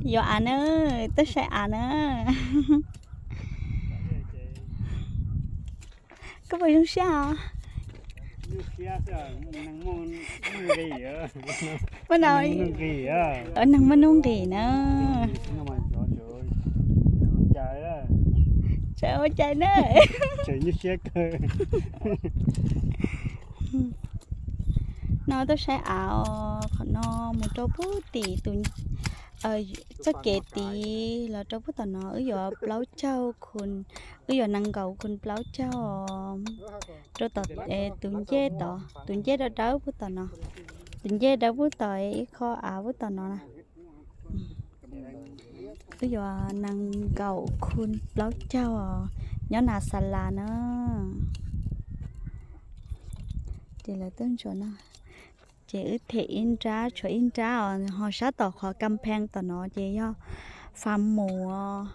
Yuav av na, tuaj saib av na. Koj puas zoo siab os? Muaj no, neeg muaj nuj nqis na. Tseem ua cai na. No tuaj saib av os, qhov no mus rau pub tim tus, txoj kev tid los rau pub tom no wb yuav plaub caug khu, wb yuav nees nkaum khu plaub caug os. Rau tom tus ncej tod, tus ncej dawb dawb pub tom no, tus ncej dawb pub tom ib qho av pub tom no na. Wb yuav nees nkaum khu plaub caug os, nyob Nas Xas Las na. Ces lawv tuaj ntsuas no, ces wb them ib nrab tshuav ib nrab os, ho sab tom qhov ka pheej tom no ces yog fam mus,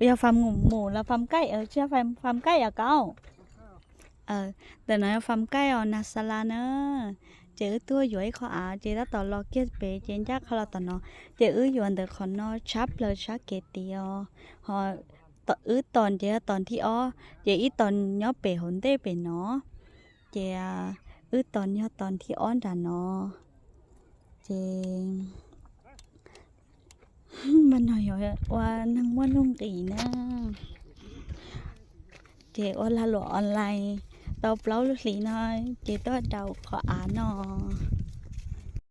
yog fam mus los fam kaij, tsis yog fam kaij os kauj. Ntawm no yog fam kaij os Nas Xas Las na. Ces wb tuaj yuav ib qho av ces tab tom los kiag pem ces ncaj qha los tom no, ces wb yuav ntawm qhov no tshab plaws sab kev tid os. Ho wb tos ces yog tos thib ob, ces ib tos nyob pem hauv ntej pem no, ces wb tos yog tos thib ob nram no. Ces mas no yog ua neeg muaj nuj nqis na. Ces ua lag luam online tau plaub lub hlis no, ces tuaj daus qhov av no.